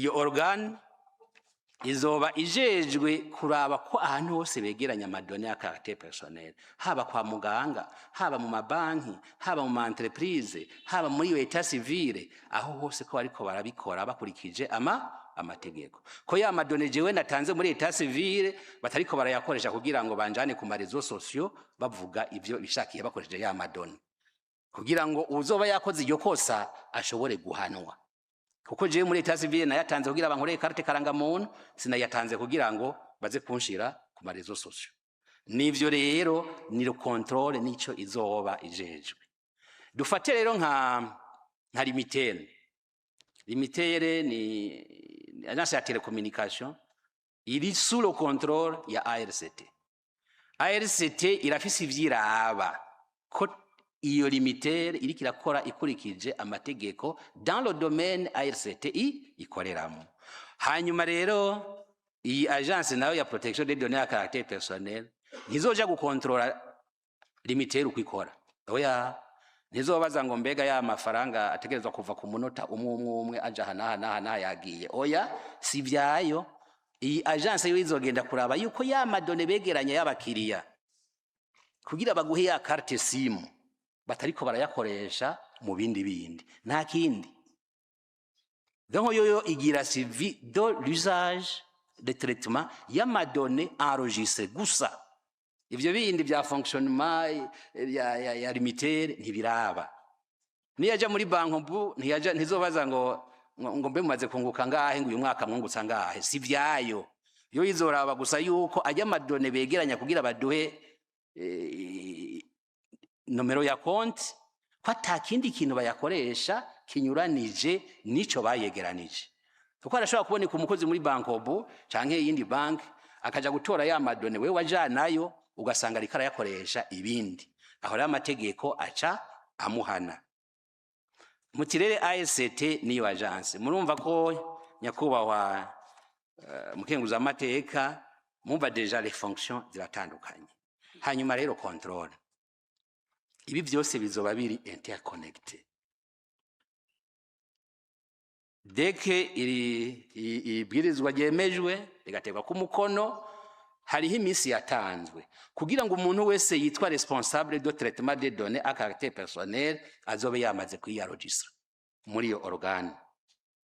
Iyo organe izoba ijejwe kuraba ko ahantu hose begeranya ama données ya caractère personnel, haba kwa muganga, haba mu mabanki, haba mu ma entreprise, haba muri état civil, aho hose ko bariko barabikora bakurikije amategeko, ko ya ma données jewe natanze muri état civil batariko barayakoresha kugira ngo banjane ku ma réseaux sociaux bavuga ivyo bishakiye bakoresheje ya ma données, kugira ngo uzoba yakoze iryo kosa ashobore guhanwa. Kuko jewe muri état civil nayatanze kugira bankorere carte karangamuntu, sinayatanze kugira ngo baze kunshira ku ma réseaux sociaux. Nivyo rero ni le contrôle, nico izoba ijejwe. Dufate rero nka Lumitel. Lumitel ni agence ya télécommunication iri sous le contrôle ya ARCT. ARCT irafise ivyiraba ko iyo Lumitel iriko irakora ikurikije amategeko dans le domaine ARCT ikoreramo. Hanyuma rero iyi agence nayo ya protection des données à caractère personnel ntizoja gukontrola Lumitel uko ikora, oya. Ntizobaza ngo mbega ya mafaranga ategerezwa kuva ku munota umwe umwe umwe aja aha n'aha n'aha n'aha yagiye, oya, si vyayo. Iyi agence yo izogenda kuraba yuko ya ma données begeranya y'abakiriya kugira baguhe ya carte SIM batariko barayakoresha mu bindi bindi, nta kindi. Donc yoyo igira suivi de l'usage de traitement y'ama données enregistrées gusa. Ivyo bindi vya fonctionnement ya Lumitel ntibiraba. Niyaja muri BANCOBU ntiyaja, ntizobaza ngo mbe mumaze kunguka ngahe, ngo uyu mwaka mwungutse angahe, si vyayo. Yo izoraba gusa yuko ajya ama données begeranya kugira baduhe nomero ya konti, ko ata kindi kintu bayakoresha kinyuranije n'ico bayegeranije. Kuko arashobora kuboneka umukozi muri BANCOBU canke iyindi banki akaja gutora ya ma données wewe wajanayo, ugasanga ariko arayakoresha ibindi. Aho rero amategeko aca amuhana. Mutirere AST niyo agence. Murumva ko, nyakubahwa mukenguzamateka, mumva déjà les fonctions ziratandukanye. Hanyuma rero contrôle, ibi byose bizoba biri interconnecté. Dès que iri ibwirizwa ryemejwe rigaterwa ku mukono, hariho iminsi yatanzwe kugira ngo umuntu wese yitwa responsable de traitement des données à caractère personnel azobe yamaze kwiyaregistra muri iyo organe.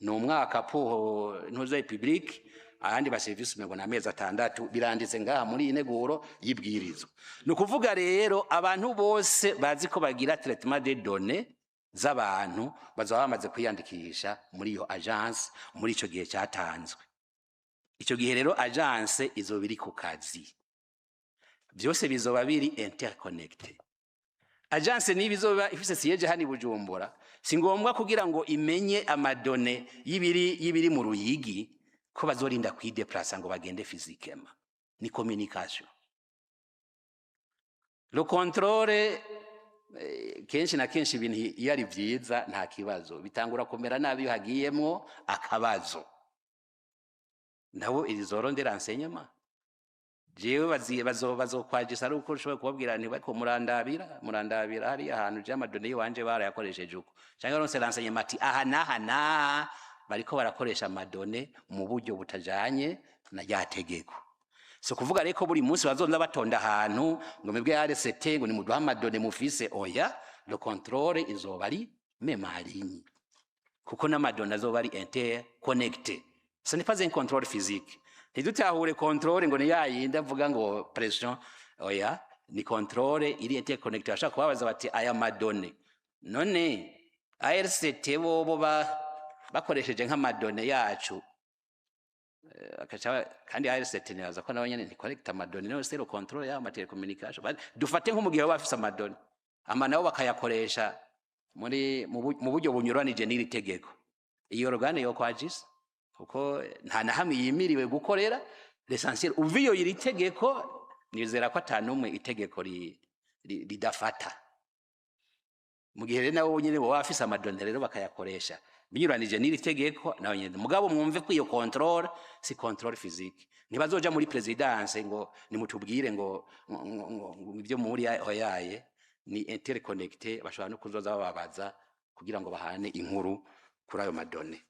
Ni umwaka pour ntuze public, ahandi ba service umengo ni amezi 6. Biranditse ngaha muri iyi nteguro y'ibwirizwa. Ni ukuvuga rero abantu bose bazi ko bagira traitement des données z'abantu bazaba bamaze kwiyandikisha muri iyo agence muri ico gihe cyatanzwe. Ico gihe rero agence izoba iri ku kazi, byose bizoba biri interconnecté. Agence niba izoba ifise siège hano i Bujumbura, si ngombwa kugira ngo imenye ama données y'ibiri mu Ruyigi ko bazorinda kwideplasa ngo bagende physiquement. Ni communication. Le contrôle, kenshi na kenshi ibintu iyo ari vyiza nta kibazo, bitangura kumera nabi iyo hagiyemwo akabazo. Nabo izorondera renseignement, jewe bazokwagisa ari uko ushobora kubabwira nti bariko murandabira hariya ahantu je ama données yiwanje barayakoresheje uko, canke baronse renseignement ati aha n'aha n'aha bariko barakoresha ama données mu buryo butajanye na rya tegeko. So kuvuga reko buri munsi bazonza batonda ahantu ngo mwebwe RCT ngo nimuduhe ama données mufise, oya. Le contrôle izoba ari même en ligne, kuko n'ama données azoba ari interconnecté. Ce n'est pas un contrôle physique. Ntidutahure contrôle ngo ni yayindi avuga ngo pression, oya. Ni contrôle iri interconnecté. Bashaka kubabaza bati aya ma données none ARCT bobo bakoresheje nk'ama données yacu, kandi ARCT nibaza ko nabo nyene nticollecta ama données, no c'est le contrôle y'ama ma télécommunication. Dufate nko mu gihe baba bafise ama données ama nabo bakayakoresha muri mu buryo bunyuranije n'iri tegeko, iyo organe yo kwagisa, kuko nta na hamwe yimiriwe gukorera. L'essentiel uviyo iri tegeko, nizera ko ata n'umwe itegeko ridafata. Mu gihe rero nabo nyene boba bafise ama données rero bakayakoresha binyuranije n'iri tegeko, naho nyene. Mugabo mwumve ko iyo contrôle si contrôle physique. Ntibazoja muri présidence ngo nimutubwire ngo ibyo muri oyaye. Ni interconnecté, bashobora no kuzoza bababaza kugira ngo bahane inkuru kuri ayo ma données.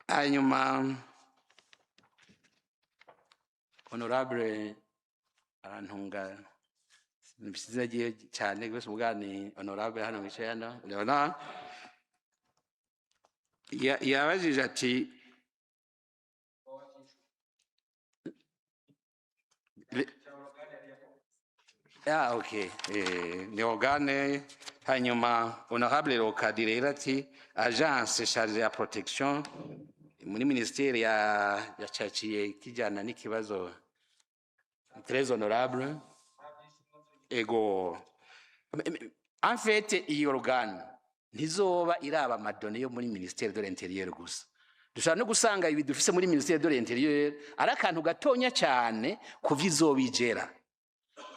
Hanyuma honorable, arantunga nibisize cyane rwose ubwani, honorable hano wicaye hano, Leonard, yabajije ati Ah, ok. Ni organe. Hanyuma honorable Rokadi rero ati agence chargée ya protection muri ministère ya yacaciye kijana n'ikibazo très honorable. Ego, en fait iyi organe ntizoba iraba ama données yo muri ministère de l'Intérieur gusa. Dushobora no gusanga ibi dufise muri ministère de l'Intérieur ari akantu gatonya cyane kuvyo izobigera.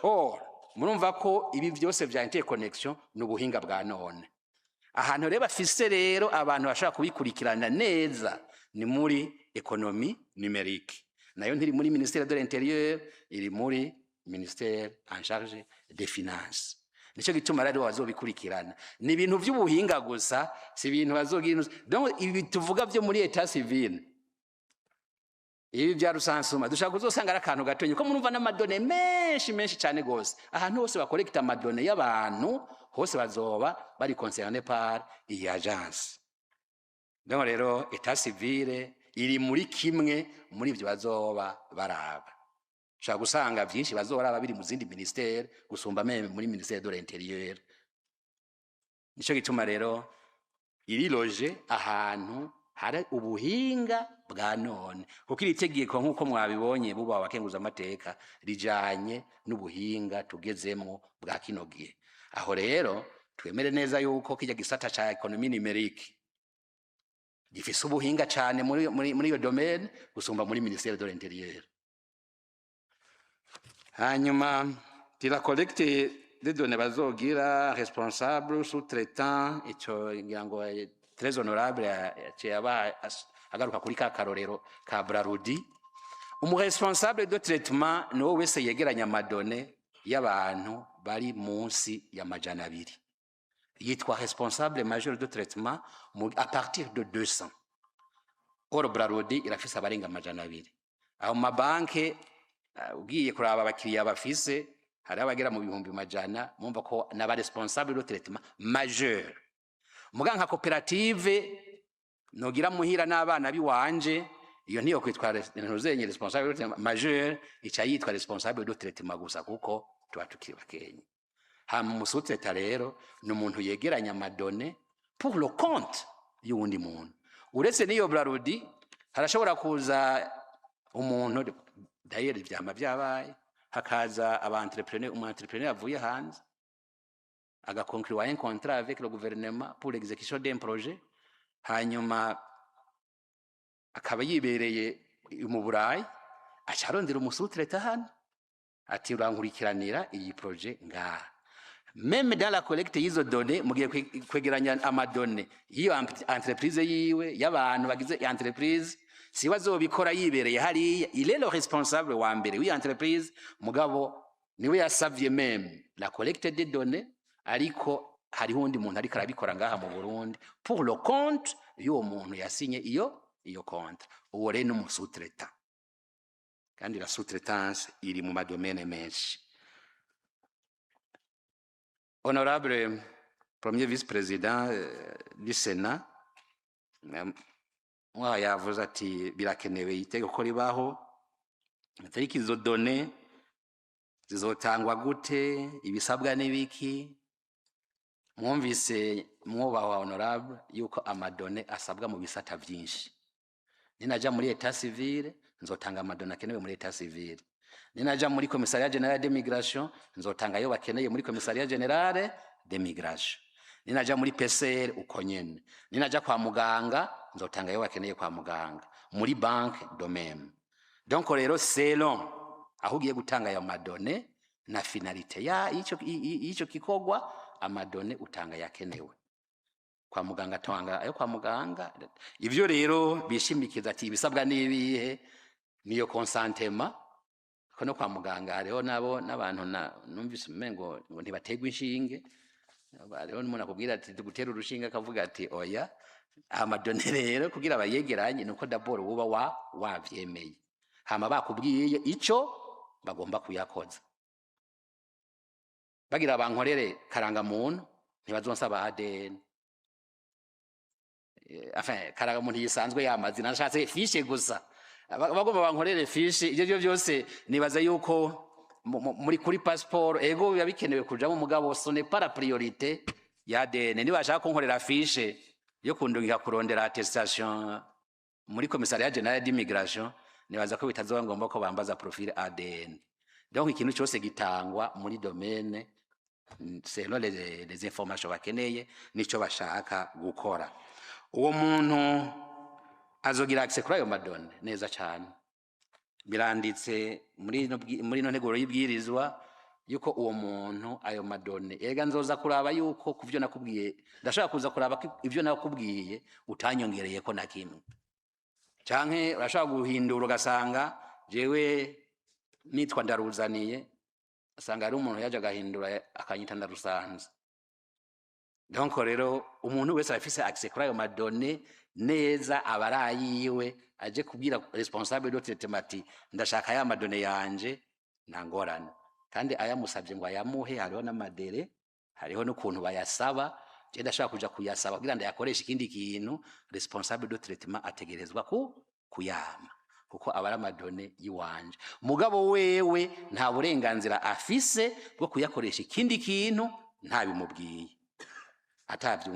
Or murumva ko ibi byose vya interconnexion ni ubuhinga bwa none. Ahantu rero bafise rero abantu bashobora kubikurikirana neza ni muri économie numérique. Nayo ntiri muri ministère de l'Intérieur, iri muri ministère en charge des Finances. Nico gituma rero bazobikurikirana. Ni ibintu vy'ubuhinga gusa, si ibintu bazogira. Donc ibi tuvuga vyo muri état civil, ibi bya recensement, dushaka kuzosanga ari akantu gatonya, ko murumva n'ama données menshi menshi cyane gose. Ahantu hose bakorekta ama données y'abantu hose bazoba bari concerné par iyi agence. Donc rero état civil iri muri kimwe muri ibyo bazoba baraba. Ushobora gusanga byinshi bazoraba biri mu zindi ministère gusumba même muri ministère de l'Intérieur. Nico gituma rero iri loje ahantu hari ubuhinga bwa none, kuko iri tegeko, nk'uko mwabibonye buba abakenguza amateka, rijanye n'ubuhinga tugezemwo bwa kino gihe. Aho rero twemere neza yuko kijya gisata ca économie numérique gifise ubuhinga cane muri iyo domaine gusumba muri ministère de l'Intérieur. Hanyuma la collecte des données bazogira responsable sous-traitant, ico ngira ngo très honorable yaciye aba agaruka kuri ka karorero ka Brarudi. Umu responsable de traitement ni wowe wese yegeranya ama données y'abantu bari munsi ya 200, yitwa responsable majeur de traitement à partir de 200. Or Brarudi irafise abarenga 200. Aho mu mabanke, ugiye kuraba abakiriya bafise, hari abagera mu bihumbi majana. Mumva ko n'aba responsable de traitement majeur. Muga nka koperative nogira muhira n'abana biwanje, iyo ntiyo kwitwa ntuzenye responsable de traitement majeur, ica yitwa responsable de traitement gusa, kuko tuba tukiri bakenye. Hama umu sous-traitant rero ni umuntu yegeranya ama données pour le compte y'uwundi muntu. Uretse n'iyo Brarudi, harashobora kuza umuntu, d'ailleurs vyama vyabaye, hakaza aba entrepreneur, umu entrepreneur avuye hanze agaconclure un contrat avec le gouvernement pour l'exécution d'un projet, hanyuma akaba yibereye mu Burayi, aca arondera umu sous-traitant hano ati: "Urankurikiranira iyi projet ngaha." Même dans la collecte y'izo données, mugiye kwegeranya ama données y'iyo entreprise yiwe, y'abantu bagize entreprise, siwe azobikora yibereye hariya. Il est le responsable wa mbere w'iyo entreprise, mugabo niwe yasavye même la collecte des données, ariko hariho uwundi muntu ariko arabikora ngaha mu Burundi pour le compte y'uwo muntu yasinye iyo contrat. Uwo rero ni umu sous-traitant. Kandi la sous-traitance iri mu ma domaines menshi. Honorable premier vice-président du Sénat mwa yavuze ati birakenewe itegeko ribaho, ariko izo données zizotangwa gute? Ibisabwa n'ibiki? Mwumvise, mwubahwa honorable, yuko ama données asabwa mu bisata vyinshi. Ninaja muri état civil, nzotanga ama données akenewe muri état civil. Ninaja muri commissariat général de migration, nzotanga ayo bakeneye muri commissariat général de migration. Ninaja muri PCR, uko nyene. Ninaja kwa muganga, nzotanga ayo bakeneye kwa muganga. Muri banque, de même. Donc rero selon aho ugiye gutanga ayo ma données na finalité ya ico kikogwa, ama données utanga yakenewe kwa muganga, tanga ayo kwa muganga. Ivyo rero bishimikiza ati ibisabwa n'ibihe? Niyo consentement, ko no kwa muganga hariho nabo n'abantu numvise umengo ngo ntibategwa inshinge. Hariho n'umuntu akubwira ati tugutera urushinge, akavuga ati: "Oya." Ama données rero kugira bayegeranye, nuko d'abord uba wavyemeye, hama bakubwiye ico bagomba kuyakoza. Bagira bankorere karangamuntu, ntibazonsaba ADN. Enfin, karangamuntu yisanzwe yamazina, nashatse fiche gusa. Bagomba bankorere fiche, ivyo byo byose nibaza yuko muri kuri passeport, ego, biba bikenewe kujamo, mugabo ce n'est pas la priorité ya ADN. Nibashaka kunkorera fiche yo kundungika kurondera attestation muri commissariat général d'immigration, nibaza ko bitazoba ngombwa ko bambaza profil ADN. Donc ikintu cyose gitangwa muri domaine selon les informations bakeneye nico bashaka gukora. Uwo muntu azogira accès kuri ayo ma données neza cyane. Biranditse muri ino nteguro y'ibwirizwa yuko uwo muntu ayo ma données, erega nzoza kuraba yuko ku byo nakubwiye, ndashaka kuza kuraba ko ibyo nakubwiye utanyongereye ko na kimwe, canke urashobora guhindura ugasanga jewe nitwa Ndaruzaniye, asanga hari umuntu yaje agahindura akanyita Ndarusanze. Donc rero umuntu wese afise accès kuri ayo ma données neza, aba ari ayiwe. Aje kubwira responsable de traitement ati: "Ndashaka ya ma données yanje", nta ngorane. Kandi ayamusabye ngo ayamuhe, hariho n'ama délais, hariho n'ukuntu bayasaba. Je ndashaka kuja kuyasaba kugira ndayakoreshe ikindi kintu, responsable de traitement ategerezwa ku kuyama kuko aba ari ama données yiwanje. Mugabo wewe nta burenganzira afise bwo kuyakoresha ikindi kintu ntabimubwiye,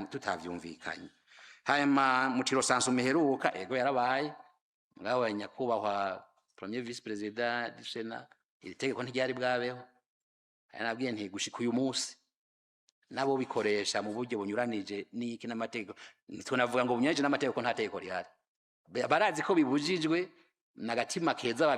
tutavyumvikanye. Hanyuma mu recensement miheruka, ego, yarabaye. Mugabo nyakubahwa premier vice-président du Sénat, iri tegeko ntiryari bwabeho. Hari nabwiye nti gushika uyu munsi nabo bikoresha mu buryo bunyuranije n'iki n'amategeko. Ntitunavuga ngo bunyuranije n'amategeko, nta tegeko rihari. Barazi ko bibujijwe n'agatima keza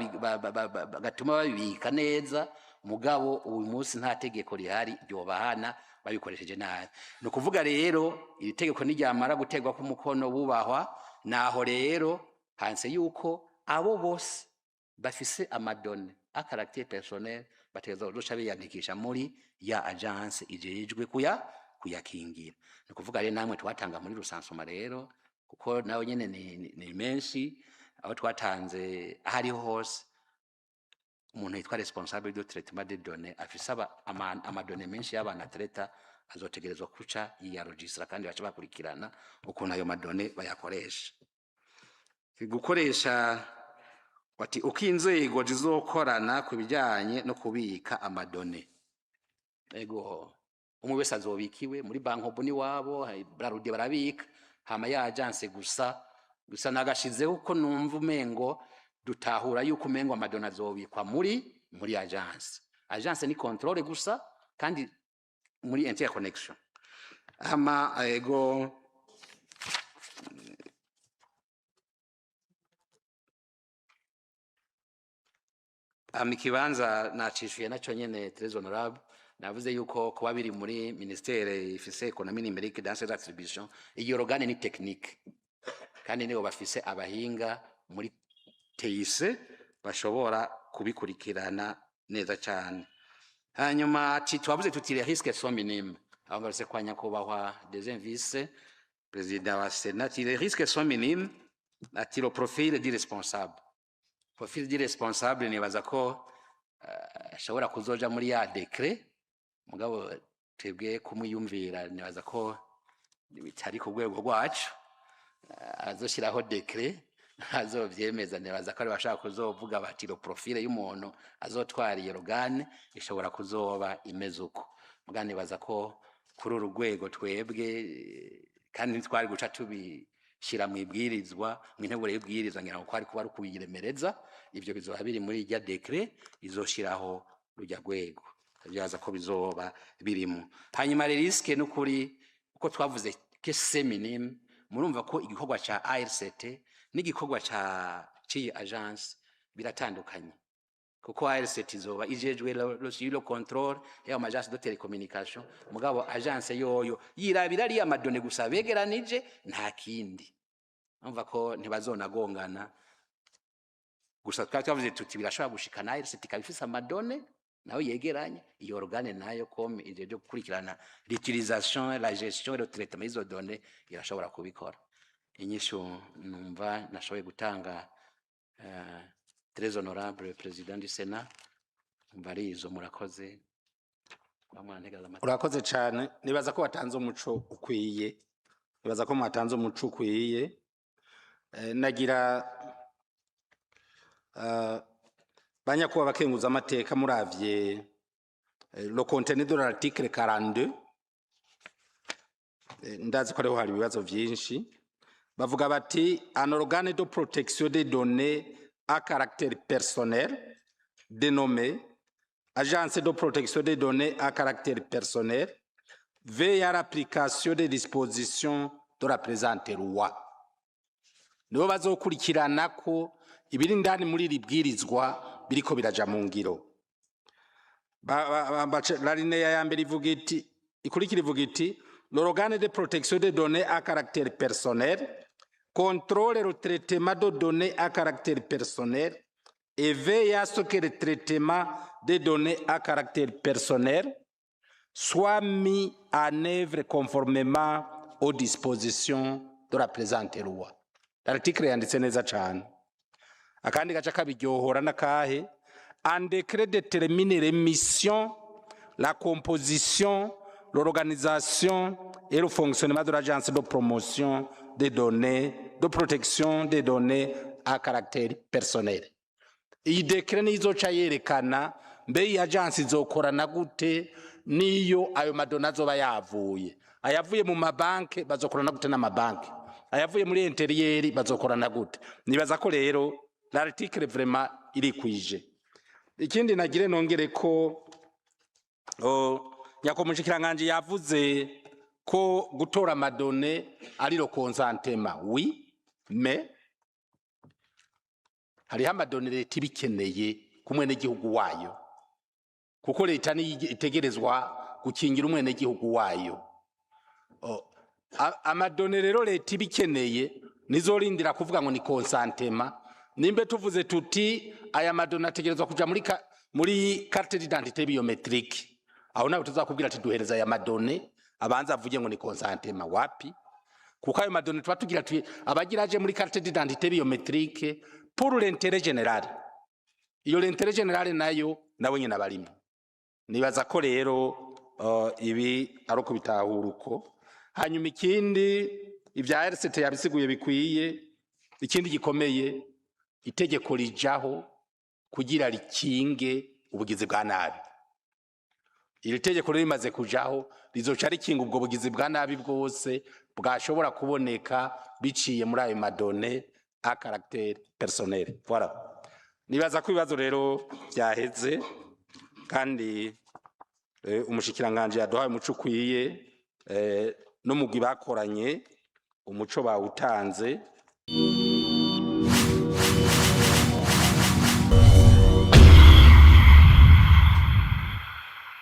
gatuma babibika neza, mugabo uyu munsi nta tegeko rihari ryobahana babikoresheje nabi. Ni ukuvuga rero iri tegeko niryamara gutegwa k'umukono bubahwa, naho rero hanse yuko abo bose bafise ama données à caractère personnel bategerezwa kuzoca biyandikisha muri ya agence ijejwe kuyakingira. Ni ukuvuga rero namwe twatanga muri recensement rero, kuko nawe nyene ni menshi aho twatanze, aho ariho hose umuntu yitwa responsable de traitement des données afise ama données menshi y'abantu atreta, azotegerezwa kuca yiyaregistra, kandi baca bakurikirana ukuntu ayo ma données bayakoresha. Gukoresha bati uko inzego zizokorana ku bijyanye no kubika ama données. Ego, umwe wese azobikiwe muri BANCOBU n'iwabo, Brarudi barabika, hama ya agence gusa nagashizeho uko numva umengo dutahura yuko umengo ama données azobikwa muri agence. Agence ni contrôle gusa kandi muri interconnexion. Hama ego, hama ikibanza nacishuye naco nyene, très honorable. Navuze yuko kuba biri muri ministère ifise économie numérique dans ses attributions, iyo organe ni technique, kandi nibo bafise abahinga muri TIC bashobora kubikurikirana neza cyane. Hanyuma ati twavuze tuti les risques sont minimes. Aho ngarutse kwa nyakubahwa deuxième vice président wa Sénat, ati les risques sont minimes, ati le profil du responsable. Profil du responsable nibaza ko ashobora kuzoja muri ya décret, mugabo twebwe kumwiyumvira nibaza ko bitari ku rwego rwacu. Azoshiraho décret azovyemeza, nibaza ko ari bashaka kuzovuga bati le profil y'umuntu azotwara iyo organe ishobora kuzoba imeze uko. Mugabo nibaza ko kuri uru rwego twebwe, kandi ntitwari guca tubishyira mu ibwirizwa, mu integuro y'ibwirizwa, ngira ngo kwari kuba ari ukuyiremereza. Ivyo bizoba biri muri irya décret izoshiraho rujya rwego, byaza ko bizoba birimo. Hanyuma les risques, n'ukuri uko twavuze que c'est minime, murumva ko igikorwa ca ARCT n'igikorwa ca ciyi agence biratandukanye, kuko ARCT izoba ijejwe le suivi, le contrôle y'ayo ma agence de télécommunication, mugabo agence yoyo yirabira ariya ma données gusa begeranije, nta kindi. Urumva ko ntibazonagongana. Gusa twari twavuze tuti birashobora gushika na ARCT ikaba ifise ama données nayo yegeranye, iyo organe nayo comme ijejwe gukurikirana l'utilisation, la gestion et le traitement y'izo données irashobora kubikora. Inyishu numva nashoboye gutanga, très honorable président du Sénat, numva ari izo. Murakoze kuba mwantega amatwi. Urakoze cyane. Nibaza ko watanze umuco ukwiye, nibaza ko mwatanze umuco ukwiye. Nagira banyakuba bakenguza amateka, muravye le contenu de l'article 42, ndazi ko ariho hari ibibazo vyinshi. Bavuga bati: "Un organe de protection des données à caractère personnel dénommé Agence de protection des données à caractère personnel veille à l'application des dispositions de la présente loi." Nibo bazokurikirana ko ibiri indani muri iri bwirizwa biriko biraja mu ngiro. L'alinéa ya mbere ivuga iti, ikurikira ivuga iti: "L'organe de protection des données à caractère personnel contrôle le traitement de données à caractère personnel et veille à ce que le traitement des données à caractère personnel soit mis en œuvre conformément aux dispositions de la présente loi." L'article yanditse neza cane. Akandi gaca kabiryohora n'akahe? "Un décret détermine les missions, la composition, l'organisation et le fonctionnement de l'Agence de promotion des données, de protection des données à caractère personnel." Iyi décret niyo izoca yerekana mbe iyi agence izokorana gute, niyo ayo ma données azoba yavuye, ayavuye mu mabanke bazokorana gute n'amabanke, ayavuye muri intérieur bazokorana gute. Nibaza ko rero l'article vraiment irikwije. Ikindi nagire nongere ko nyakomushikiranganje yavuze ko gutora ama données ari le consentement. Oui, mais hariho ama données leta ibikeneye ku mwenegihugu wayo, kuko leta niyo itegerezwa gukingira umwenegihugu wayo. Ama données rero leta ibikeneye nizorindira kuvuga ngo ni consentement. Nimbe tuvuze tuti aya ma données ategerezwa kuja muri carte d'identité biométrique, aho nawe tuzakubwira ati duhereza aya ma données, abanza avuge ngo ni consentement. Wapi, kuko ayo ma données tuba tugira tuti abagira aje muri carte d'identité biométrique pour l'intérêt général. Iyo l'intérêt général nayo nabo nyine abarimo. Nibaza ko rero ibi ari uko bitahura uko. Hanyuma ikindi, ibya RCT yabisiguye bikwiye. Ikindi gikomeye, itegeko rijaho kugira rikinge ubugizi bwa nabi. Iri tegeko rero rimaze kujaho rizoca rikinga ubwo bugizi bwa nabi bwose bwashobora kuboneka biciye muri ayo ma données à caractère personnel. Voilà, nibaza ko ibibazo rero byaheze, kandi umushikiranganje yaduhaye umuco ukwiye, n'umugwi bakoranye umuco bawutanze.